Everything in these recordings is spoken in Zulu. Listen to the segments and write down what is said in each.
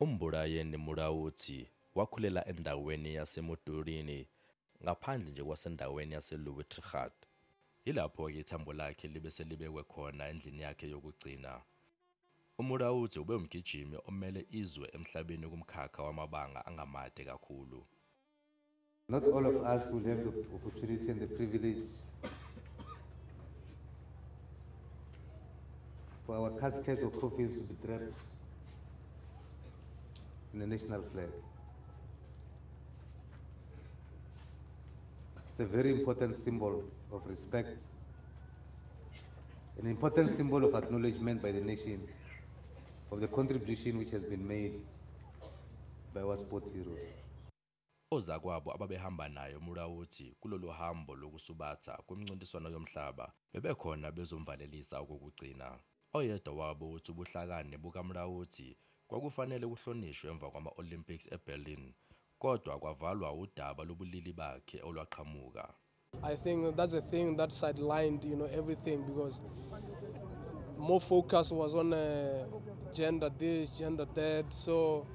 UMbulayeni Mulaudzi wakhulela endaweni yaseMuturini ngaphandle nje kwasendaweni yaseLouis Trichardt. Yilapho-ke ithambo lakhe libe selibekwe khona endlini yakhe yokugcina. UMulaudzi ubewumgijimi omele izwe emhlabeni kumkhakha wamabanga angamade kakhulu. Not all of us will have the opportunity and the privilege for our caskets or coffins to be draped in the national flag. It's a very important symbol of respect, an important symbol of acknowledgement by the nation of the contribution which has been made by our sports heroes. Ozakwabo ababehamba naye uMulaudzi kulolu hambo lokusubatha kwimncintiswano yomhlaba bebekhona bezomvalelisa okokugcina. Oyedwa wabo uthi ubuhlakani bukaMulaudzi kwakufanele kuhlonishwe emva kwama-Olympics eBerlin kodwa kwavalwa udaba lobulili bakhe olwaqhamuka. I think that's a thing that sidelined everything because more focus was on gender this, gender that. So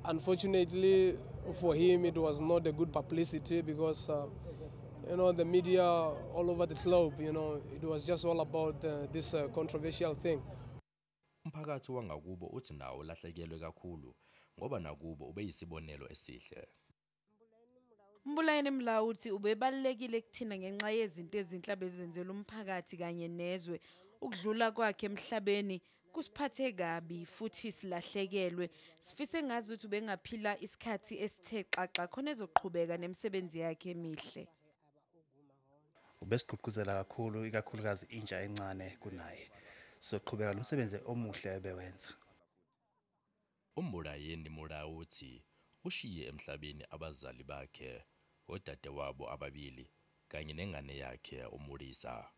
unfortunately for him, it was not a good publicity because the media all over the globe, it was just all about this controversial thing. Umphakathi wangakubo uthi nawo ulahlekelwe kakhulu ngoba nakubo ubeyisibonelo esihle. Mbulayeni Mulaudzi ubebalulekile kuthina ngenxa yezinto ezinhle abezenzela umphakathi kanye nezwe. Ukudlula kwakhe emhlabeni kusiphathe kabi futhi silahlekelwe. Sifise ngazuthi ubengaphila isikhathi esithe xaxa khona ezoqhubeka nemisebenzi yakhe emihle. Ubesigqugquzela kakhulu, ikakhulukazi intsha encane kunaye. Sizoqhubeka lo msebenzi omuhle ebewenza. UMbulayeni Mulaudzi ushiye emhlabeni abazali bakhe, odadewabo ababili kanye nengane yakhe uMulisa.